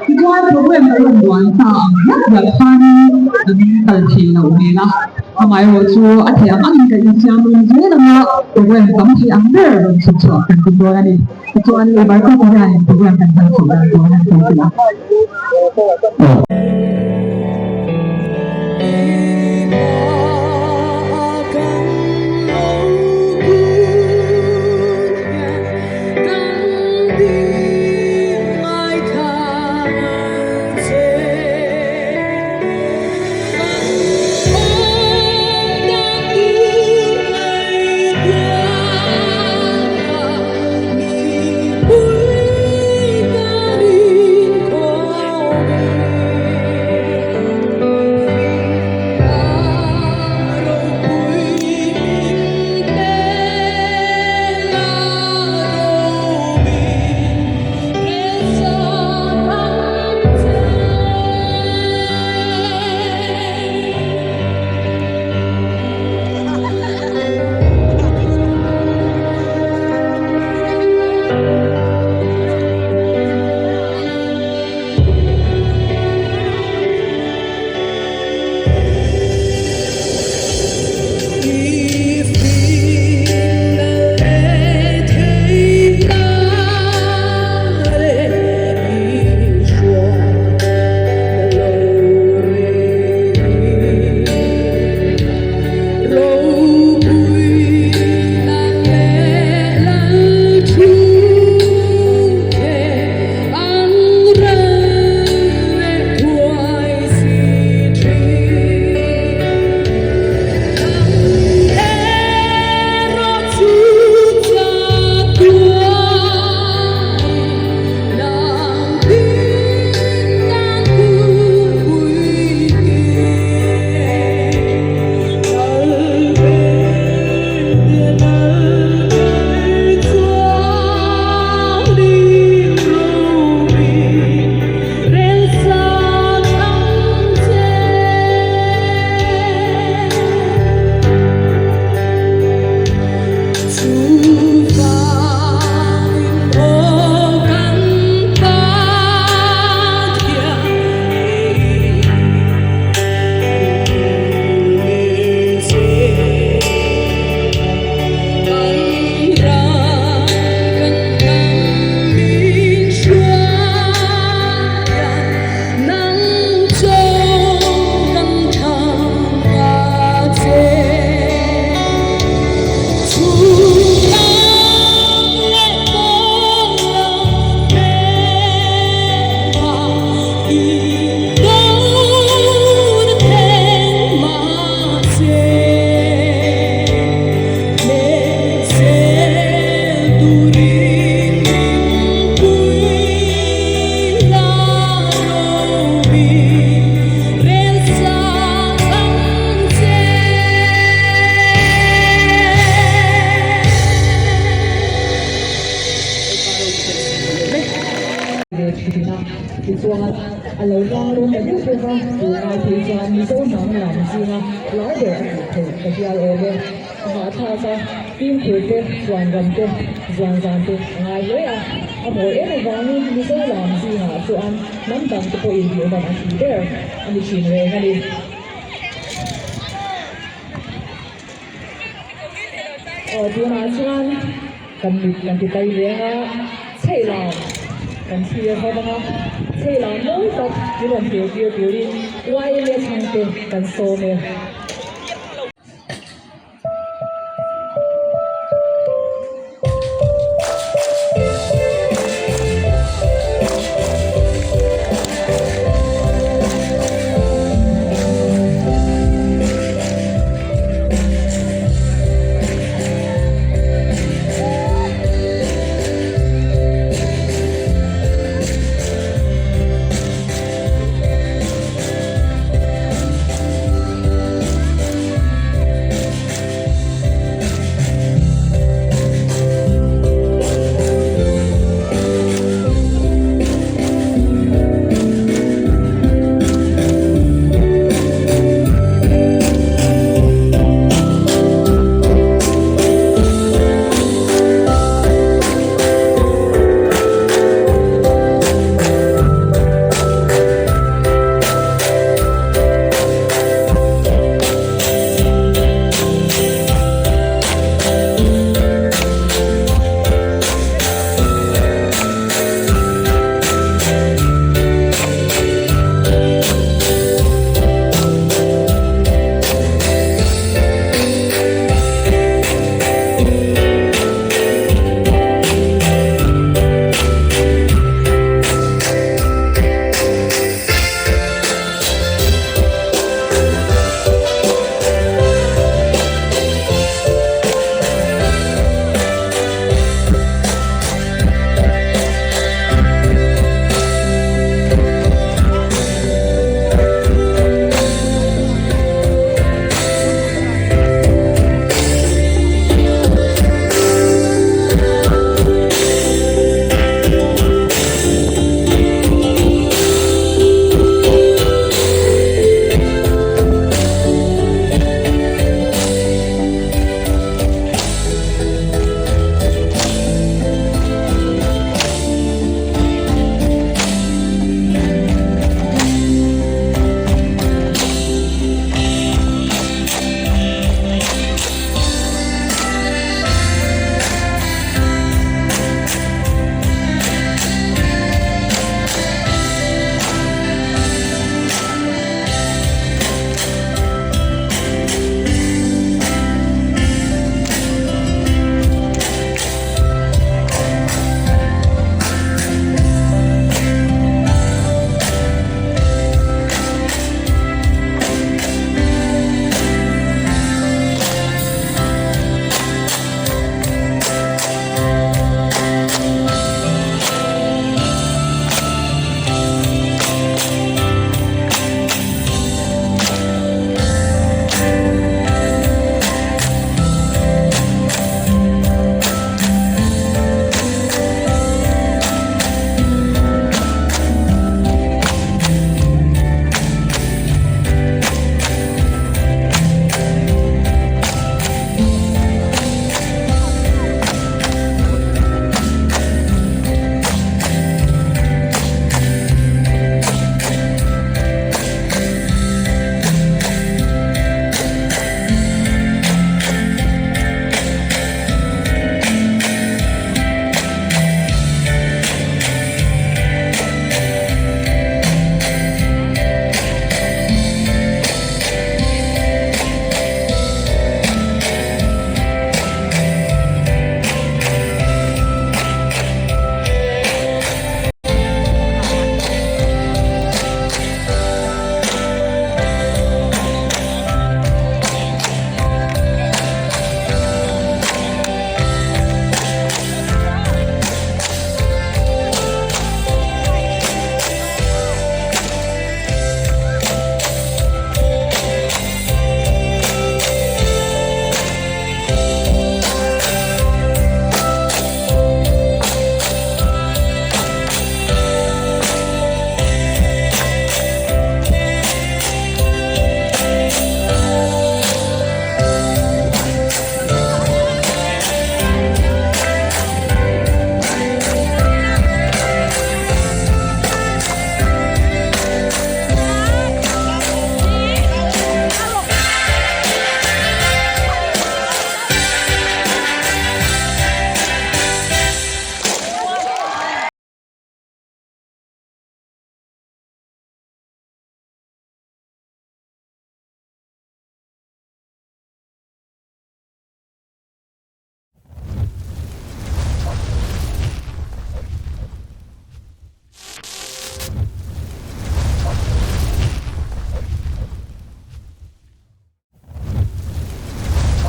Tichuan program kan rawn buan ta ang hlak hlak khanin an kal thei loh hmel a, amaherawh chu a theih ang angin kan insiam reng zel anga program tam thei ang ber rawn chhuk chhuah kan tum dawn a ni. Tichuan Labour Club hianin program kan hman chhoh dan tur a han sawi tel a. Tichuan, a lo lang rawn ta deuh bawk a, tunlai phei chuan Mizo hnam lam zinga lar ber a nih theih ka hial awm e. A hahthlak a, fimkhur te, chuan ram te, zuan zan te a ngai hle a, a mawi em avangin Mizo lam zingah chuan hnam dang te pawhin hmuhnawm an ti ber a ni thin reng a ni. Aw tunah chuan kan mit kan ti tai reng a, chheihlam kan thlir ho ang a, chheihlam mawi tak min rawn hrilh tir turin YMA chhangte kan sawm e.